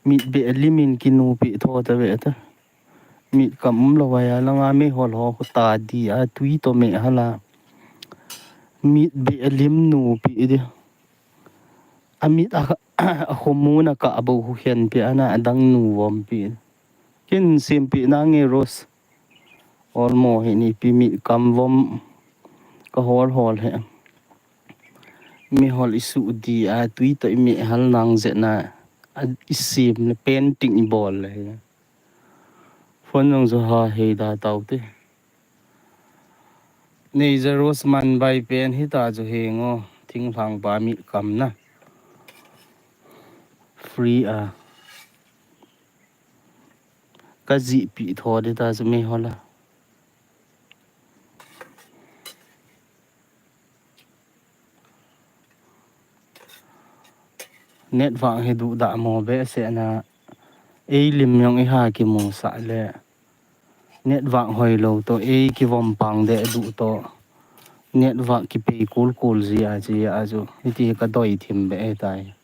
mit be lim in kinu pi tho ta ve ta. Mit kam um lou a ya langa meihol ho khu ta di a tui to me hala. Mit be lim nu pi di. A mit a, a khomun a ka a bo khu khen pi ana a dang nu vom pi. Kin sim pi na nge Rose. Olmo hi ni pi mit kam vom ka hol hol he. Meihol i su di a tui to i mehal nang je na a i sim le painting i bol le he. Phone jong chu ha hei da tau te. Nei ja Rose man bai pen hi ta chu he ngo. Thinglhang pa mit kam na. Free a. Ka ji pi tho de ta chu meihol a. Net vang hi du da mo behseh na. Ei lim jong i ha kimu sa le. Net vang hoi lou to ei kivom pang de du to. Net vang kipei kul kul ji a ji a ju. Hiti ka doi thim be e tai.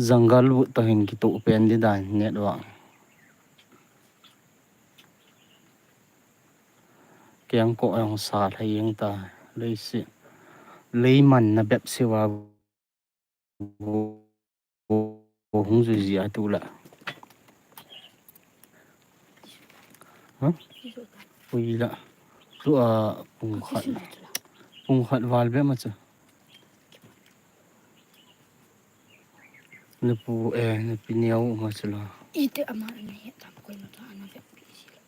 Jungle bu to hin kitu pen di dan net vang. Keng ko jong sa lhai jeng ta. Lei si. Lei man na bep si wa. Vo, vo, vo hung jui jia tu la. Ha? Ui la. Tu a pung khat. Pung khat val be ma cha. Na pu, eh, na pi neo ma cha la. Ite ama na he tam koi ma ta na ve pi si la.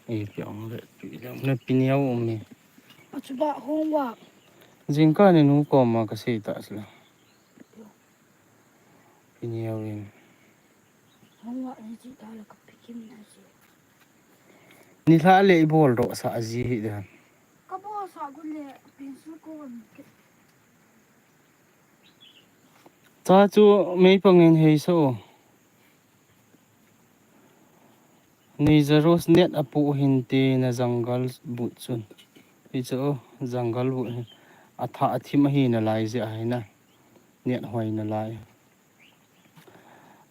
Ei, pi ong le, pi le, na pi neo um ni. A chu ba hung wa. Jingkah ni nu koma ka sei ta sila. Pi neo in. Hung wa ni chi ta la ka pi kim na chi. Ni hla le i bol ro sa a ji hi da. Ka bol sa gu le pin su ko ni. Cha chu mei pang in hei so. Neija Rose net apoh hinte na jungle boot chun. Hichu jungle boot hin. Athah athim ahi nalai jeh ahi na. Net hoi nalai.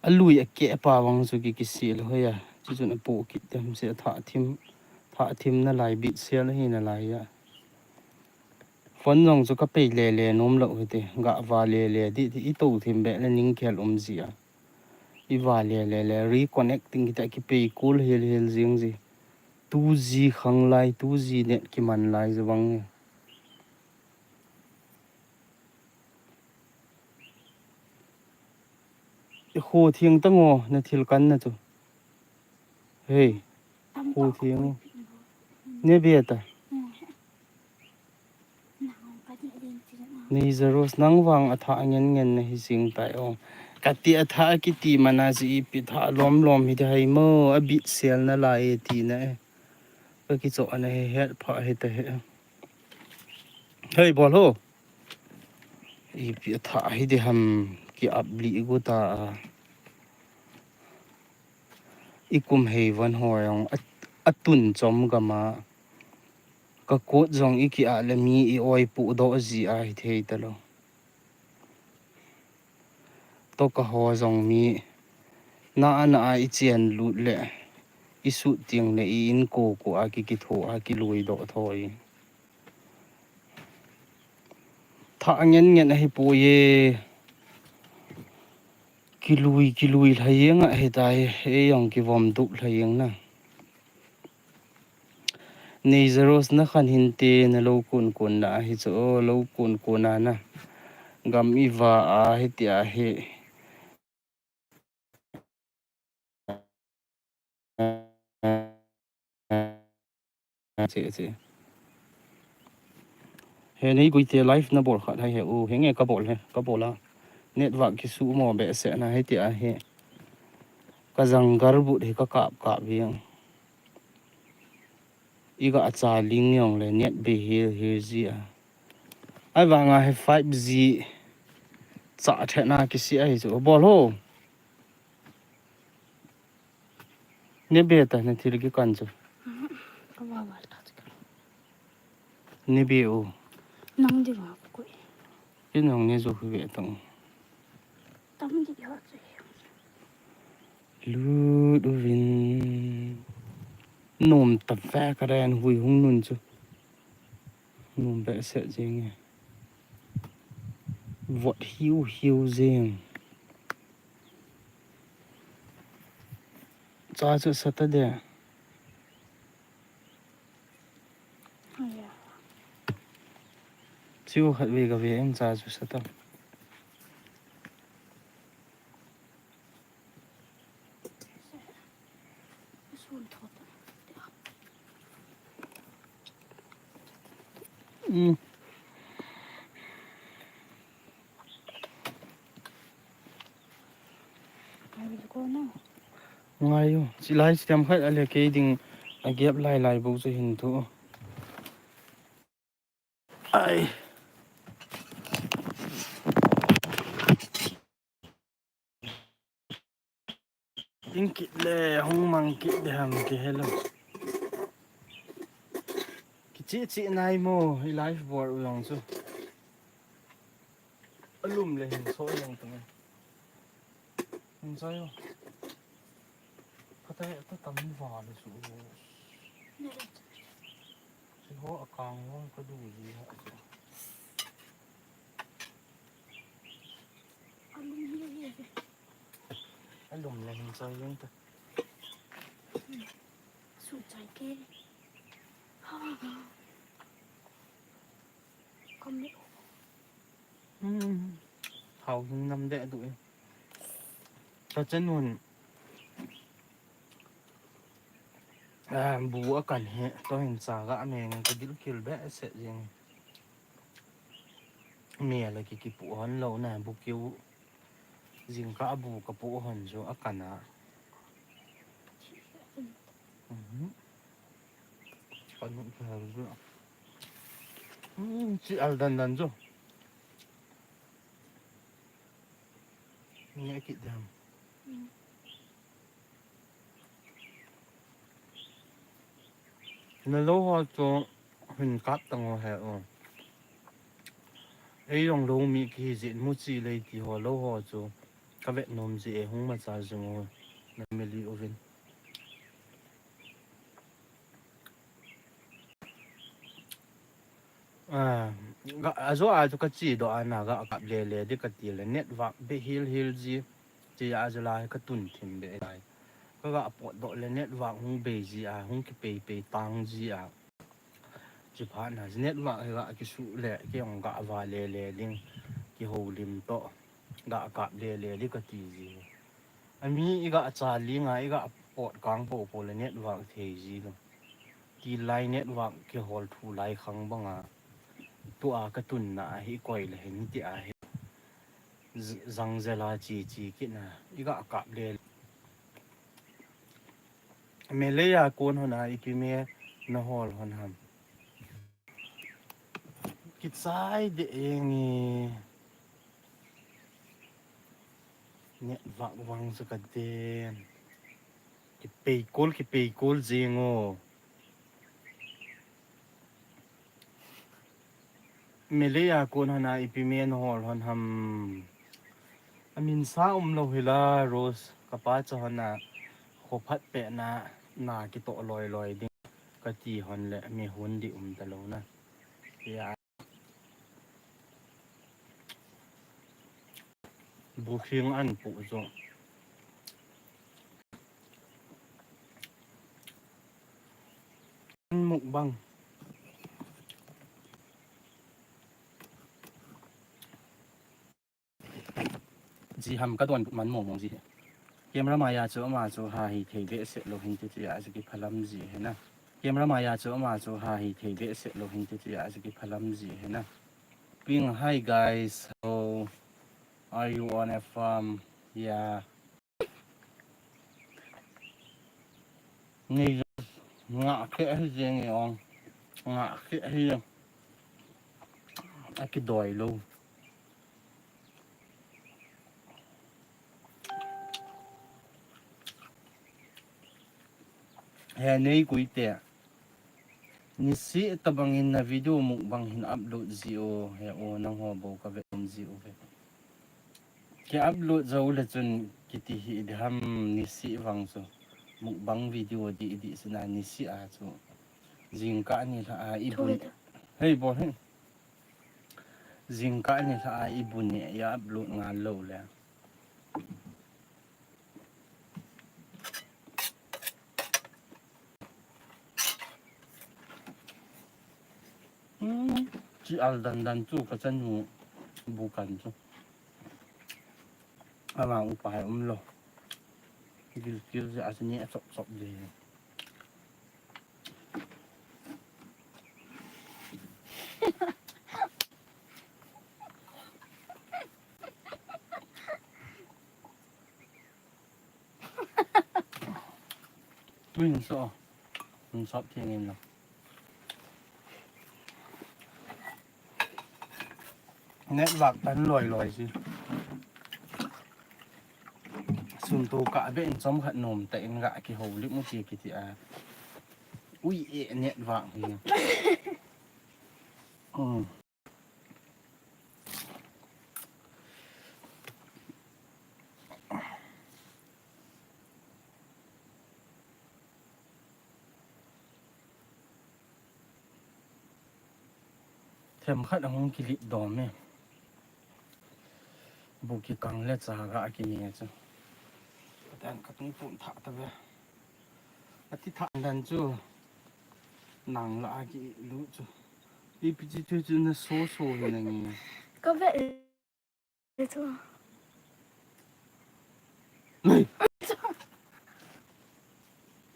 Alui akeh pa vang chu ki kisel hoi a. Chuchun apoh kit dem se athah athim. Thah athim nalai bit sel ahi nalai a. Phone jong chu kapei lele nom lou hite. Gava lele di, di ito thim be le ning khel um ji a. Iva lele le reconnecting kita kipei kul hel hel jing ji. Two G khang lai, two G net kiman lai ji vang. Ikho thing tango, na thil kan na chu. Hei, kho thing. Ne be ta. Neija Rose nang vang athah ngen ngen na hi jing tai o. Kati athah kiti mana ji ipi thah lom lom hi dei mo, abit sel nalai e ti na e. Ka kicho ana he het pha he ta he. Hei, bol ho. Ipi athah hi dei ham ki ap li igu ta a. Ikum hei van ho jong at-, atun chom gama. Ka kot jong iki a le mi i oi pu doh ji a hi thei ta lou. To ka ho jong mi na a na a i chen lut le i sut ting le i in ko ko a ki kitho a kilui doh thoi. Thah ngen ngen ahi poi e. Kilui, kilui lha jeng ahi tai, ei jong kivom dup lha jeng na. Neija Rose na khan hinte na lou kun kun na ahi chu, o lou kun kun a na. Gam iva a hiti ahi. Che, che. He nei gui te live na bol khat hai he u, he nge ka bol he, ka bol a. Network kisu mo behseh na hiti ahi. Ka jungle boot hi ka kap kap veng. Iga acha ling jong le net be hil hil ji a. Ahivanga hi five G cha thena kisi ahi chu. Bol ho. Ne be ta na thil kikan chu. Ka va va ta chu. Ne be u. Nang di va ko. Ki nang ne jo hi ve tang. Tam di va chu. Lut uvin. Nom ta ve ka ren hui hung nun chu. Nom behseh jeng e. Vot hiu hiu jeng. Cha chu Saturday. Aya. Chiu khat ve ka ve em cha chu Saturday. Ngai u. Chilai chitam khat ale kei ding a gap lai lai bou chu hin thu. Ai. Ding kit le, hung mang kit de ham ke hello. Kichi chi nai mo, i life board u jong chu. Alum le hin so jong tu. Hin so yo. Phatai ta tam va le su. Siho akang ho ka du ji ha. Alum le hin choi jeng ta. Su chai ke. Kom le. Hau hin nam de du e. Ka chen hun. A, bu akan he, to hin cha ga me ngan ka dil kil behseh jeng. Me la ki kipu hon lou na, bu kiu jing ka bu ka pu hon chu akan a. Mhm. Kan nu ka ha ju. Hmm, chi al dan dan ju. Nge kit dem. Hmm. Na lou ho chu hin kap tang ho he o. Ei jong lou mi kihi jeh in Muchi Lei ti ho lou ho chu ka vet nom jeh e, hung machal jing u na meli uvin. A, ga, ajo a chu ka chi doh a na ga kap le le di ka ti le network be hil hil ji. Chi a chu lai ka tun thim be lai. Ka ga pot doh le network hung bei ji a, hung kipei pei tang ji a. Chi phat na network hi ga kisu le, kei jong ga va le le ding, kihoulim toh, ga kap le le di ka ti ji. A mi i ga cha ling a, i ga pot kang po po le network thei ji lo. Ti lai network kihol thu lai khang bang a. Tua ka tun na hi koi le hin ti a hi. Z-, zang zela chi chi kit na. I ga kap le. Meleia kon hon a ipi me na hol hon ham. Kichai de eng e. Network vang chu ka den. Kipei kol, kipei kol jing o. Meleia kon hon a ipi me na hol hon ham. A min sa um lo hi la Rose, ka pa cha hon a kho phat pe na, na kitoh loi loi ding ka ti hon le mi hun di um ta lo na. Ya. Booking an pu zo. Mukbang. Ji ham ka don man mo mo ji. Camera maya chu ama chu ha hi thei be se lo hin ti ti a chu ki phalam ji he na. Camera maya chu ama chu ha hi thei be se lo hin ti ti a chu ki phalam ji he na. Ping, hi guys. How are you on a farm? Yeah. Ngei ngah khe hi jeng e ong. Ngah khe hi jeng. A kidoi lo. He nei kuite. Nisi tabang in na video mukbang hin upload ji o he o nang ho bo ka ve um ji o ve. Ki upload jou le chun kiti hi di ham nisi vang chu. Mukbang video di di sina nisi a chu. Jingkah ni la a i bun. Hei bo hei. Jingkah ni la a i bun ni ya upload ngal lo le. Hmm, chi al dan dan chu ka chanu bu kan chu. Ama upai um lo. Gil gil ja a chini a chop chop de. Tuin so. Hun sop thengin lo. Network tan loi loi si. Sun tu ka be in chom khat nom ta in ga kihoulim u ti kiti a. Ui e network hi. Hmm. Themkhat ahung kilip dom e. Bu kikang le chaga akine chu. Katan katung pun thah ta ve. Ati thah dan chu. Nang la akilu chu. Ipi chi chu chu na so so hi na nge. Ka ve le chu. Nei.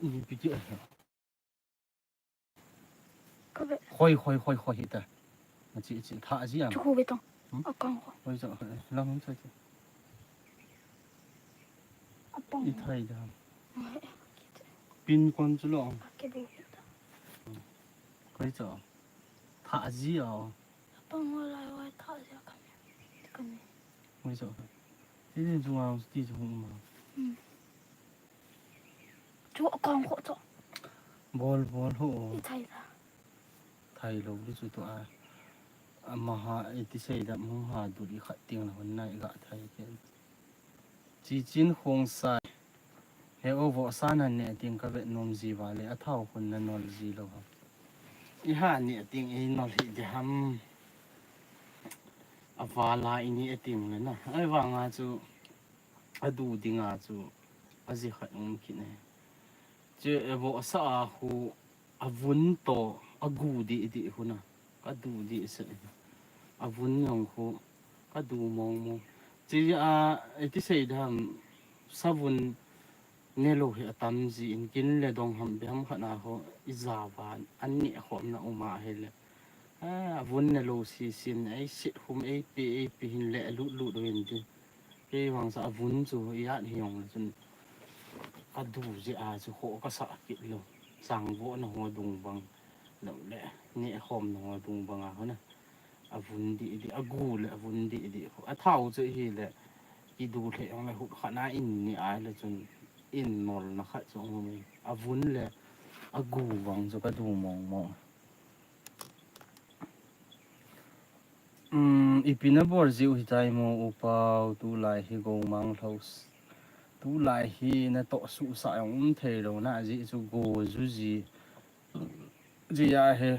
Ipi chi a. Ka ve. Khoi, khoi, khoi, khoi, hita. Chi, chi, tha ji am. Chu khu ve tong. Hmm? A kang khu. Khoi cha, lang cha chi. A pang. I thai da. Pin kon chu lo. A ke bu ta. Khoi cha. Tha ji a. A pang wa lai wa tha ji a kan. Kan. Khoi cha. Ti ni chu ang ti chu hung ma. Hmm. Chu a kang khu chu. Bol bol ho. I thai da. Thai lo di chu tu a. Ama ha i ti sei da mu ha du di khat ting la hon nai ga thai ke. Chi chin khong sai. He o vo sa na ne ting ka vet nom ji va le a thau khun na nol ji lo ha. I ha ne ting i nol hi di ham. A va la i ni a ting le na. Ai va nga chu a du di nga chu a ji khat um ki ne. Che e vo sa a khu a vun to a gu di di khu na. Ka du di se. A vun yong khu ka du mong mong. Che a e ti sei dam sa vun ne lo hi a tam ji in kin le dong ham be ham khat na ho i za van an ni khom na uma he le. A vun ne lo si sin ei sit hum ei pi ei pi hin le lut lut hin ti. Kei vang sa a vun chu i at hi yong le chun ka du ji a chu ho ka sa kit lo. Sang vo na ho dung bang lo le ni khom na ho dung bang a ho na. A vun di di a gu le a vun di di ho. A thau chu hi le ki du le yong le hut khat na in ni ai le chun in nol na khat chu hum a vun le a gu vang chu ka du mong mong. Um, ipi na bol jiu hi tai mo u pau tu lai hi go mang lhos. Tu lai hi na to su sa yong um thei lo na ji chu go ju ji. Ji a he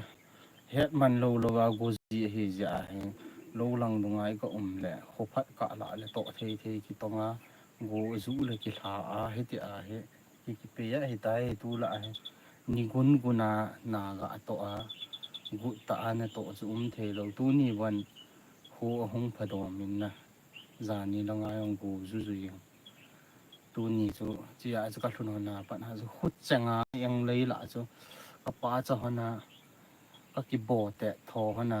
het man lo lo a go ji hi ji a he lo lang du ngai ka um le ho phat ka la le to thei thei ki to nga go ju le ki hla a he ti a he. Ki, ki pe a hi tai tu la hi. Ni gun gun a na ga to a. Gu ta a na to chu um thei lo. Tu ni van hu a hung pha dom in na. Za ni la ngai ong gu zu zu yeng. Tu ni chu chi a chu ka lhun hon na pan ha chu khut cheng a eng lei la chu. Ka pa cha hon a. Ka ki bo te tho hon a.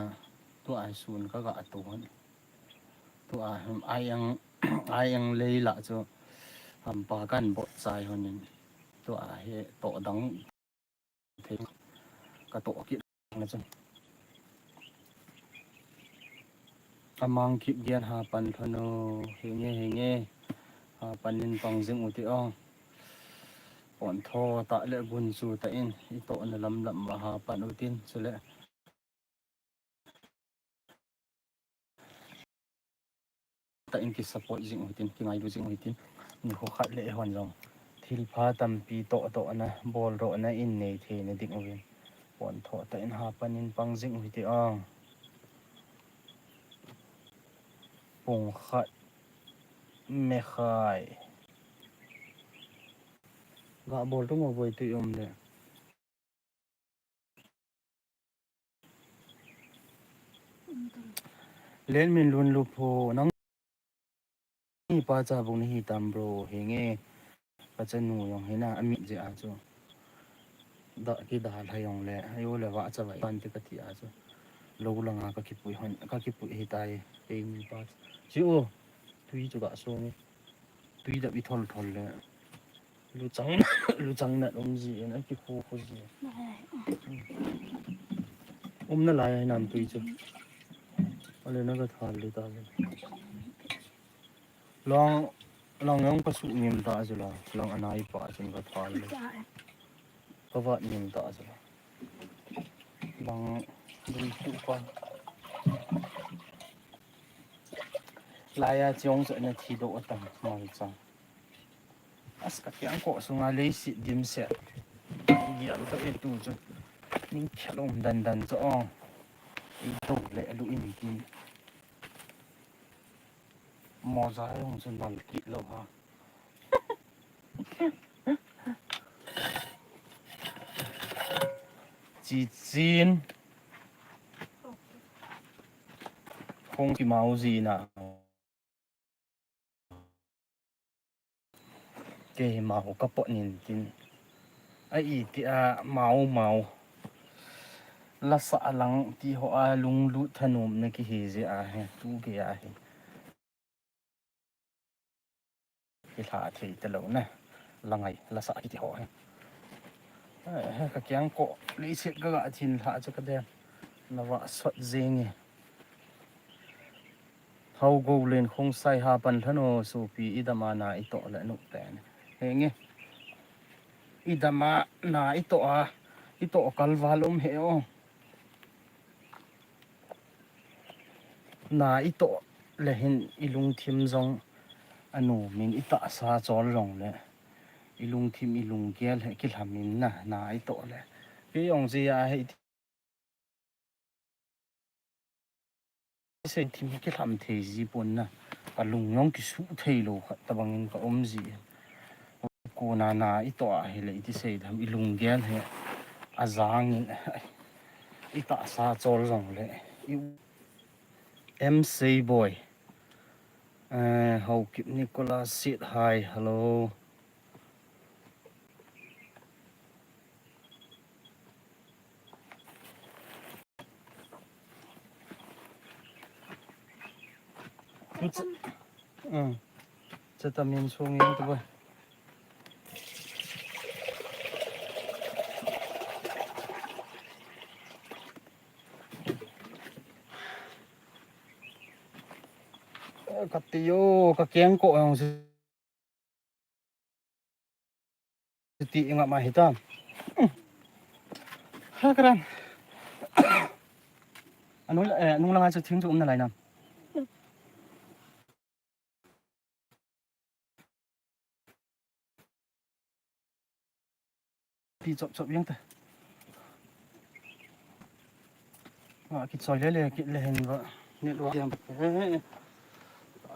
Tu ai sun ka ga to hon. Tu a, ai eng, ai eng lei la chu, hampa kan bot chai honin. Tu a he to dang thei ka to kit na chun. Amang kip gian ha pan thon o, hi nge, hi nge. Ha pan in pang jing u ti o. Pon tho ta le gun chu ta in, i to na lam lam ma ha pan u tin, chu le. Ta in ki support jing u hitin, ki ngailu jing u hitin. Ni kho khat le hon jong. Thil pha tampi to to na, bol ro na in nei thei na ding u vin. Pon tho ta in ha pan in pang jing u hiti ang. Pung khat me khai. Ga bol tu ngo boi tu um le. Len min lun lu pho nang ni pa cha bung ni hi tam bro hi nge ka cha nu yong hi na a mit je a chu da ki da la yong le ayo le wa cha vai pan ti ka ti a chu lo la nga ka ki pui hon ka ki pui hi tai pe ni pa chi o tui chu ga so ni. Tui dap i thol thol le. Lu chang, lu chang nat um ji en, a ki khu khu ji. Um na lai ai nam tui chu. Ale na ka thal le ta le. Long, long yong ka su ngim ta chu la. Long anai pa chun ka thal le. Ka vat ngim ta chu la. Long dun khu pa. Laiya chiong chu na thi do atam mal chang. As ka kiang ko sunga lei si dim se. Gial to e tu chu. Ning khelom dan dan chu ong. I do le lu in ki. Mo za yong chu nal ki lo ha. Chi chin. Khong ki mau ji na. Kei mau ka pot nin tin. A i ti a mau mau. La sa lang ti ho a lung lut thanum na ki hi ji a he. Tu ke a he. Ki hla thei te lo na. La ngai, la sa ki ti ho he. Eh, ka kiang ko, li sit ka ga thin hla chu ka den. Na va sot jing e. Hau go len khong sai ha pan lhano supi i dama na i to le nu pen. He nge. I dama na i to a. Itoh kalval um he o. Na itoh le hin ilungthim jong anom in, itahsa chol jongle ilungthim ilunggel hi kilham in na, na itoh le. Kei jong jia hi sei thim kilham thei ji pon na. Kalung jong kisuh thei lou khat tabang in ka um ji. Kona na itoh a hile iti sei tham, ilunggel hi ajang in, itahsa chol jongle. I M C boy. Eh, Haokip Nicholas said hi, hello. Chetamin sung yang tu ba. Kati yo, kakeng ko yang si. Ti inga ma hita. Ha, karan. Anung, eh, nung langa chu thing chu um nalai nam. Pi chop chop yang ta. Wa ki choi le le ki le hen wa. Ni lo yang. Eh.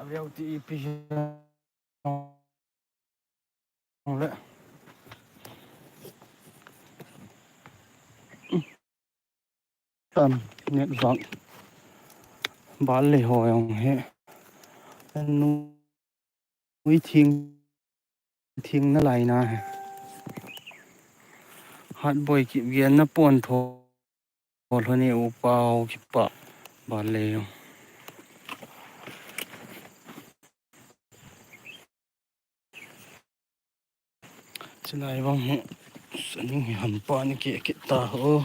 Aviau ti pi. Le. Tam net vang. Bal le ho jong he. Nui thing, thing nalai na he. Hat boi ki gen na pon tho. Hol honi upa ho kipa. Bal le jong. Chilai vang hi, saning hi hampa ni ke kita ho.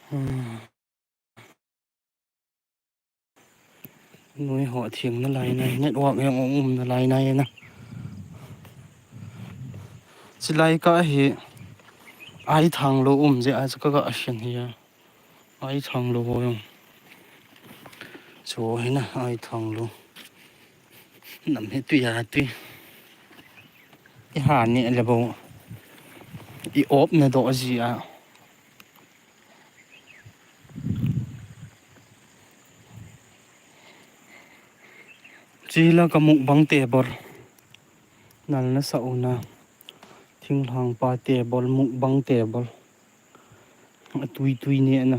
Hmm. Nui ho thing nalai nai, network jong um nalai nai na. Chilai ka hi, ai thang lo um je, ai ka ga ashen hi ya. Ai thang lo ho jong. Chu hi na, ai thang lo. Nam hi tui a tui. I ha ni le bo. I op na do ji a. Chila ka mukbang table. Nal na sa una. Thinglhang pa table, mukbang table. A tui tui ni na.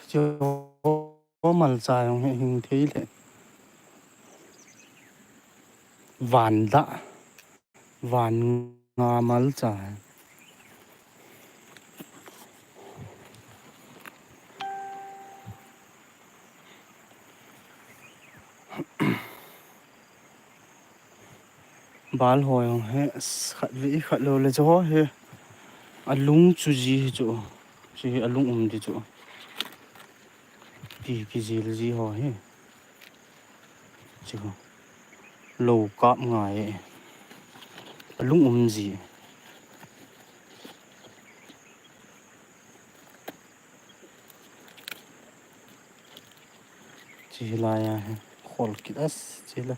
Chu malcha jong hi hing thei le. Van da. Van nga malcha. Bal ho jong he, khat ve khat lo le chu ho he. Alung chu ji hi chu. Chu hi alung um di chu. Ti kijil ji ho he. Chu ho. Lo kap ngai e. Alung um ji. Chilai a he. Khol kit as chila.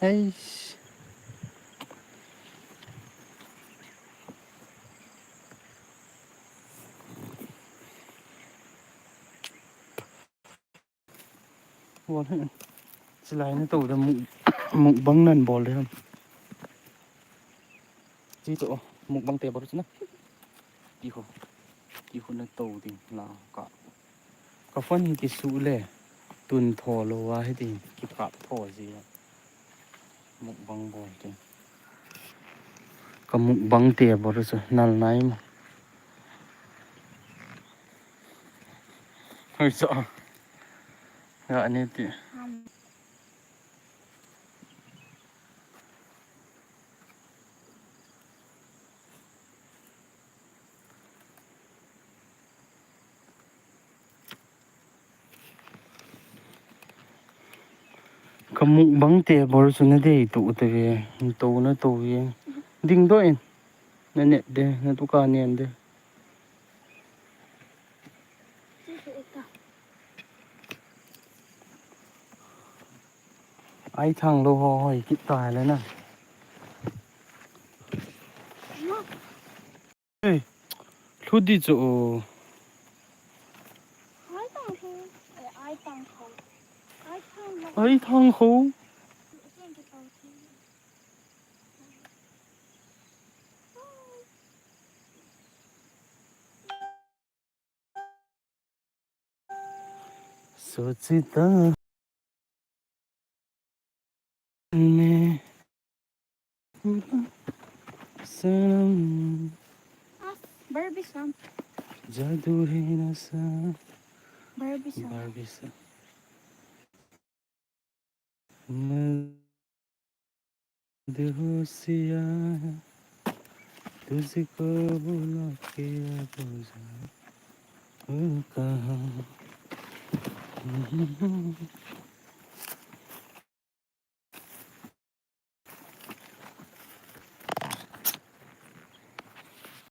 Eish. Bol he. Chilai na to da muk, mukbang nan bol de ham. Chi to mukbang te bol chu na. Ti ho. Ti ho na to ding la ka. Ka phone hi kisu le. Tun tho lo a hi ding. Ki kap tho ji a. Mukbang bol te. Ka mukbang te bol chu nal nai ma. Oi, so. Ga ni ti. Ka mukbang te bol chu na dei tu te ve, to na to ve. Ding doh in. Na net de, na tu ka nen de. Ai thang lo ho hoi kit ta le na. Ei, lhu di chu. Ai thang ho. Ai thang ho. Ai thang ho. सोचता मैं सनम। Barbie song. जादू है नशा। Barbie song. Barbie song। मैं बेहोशिया तुझको बुला के अब जा, ओ कहाँ।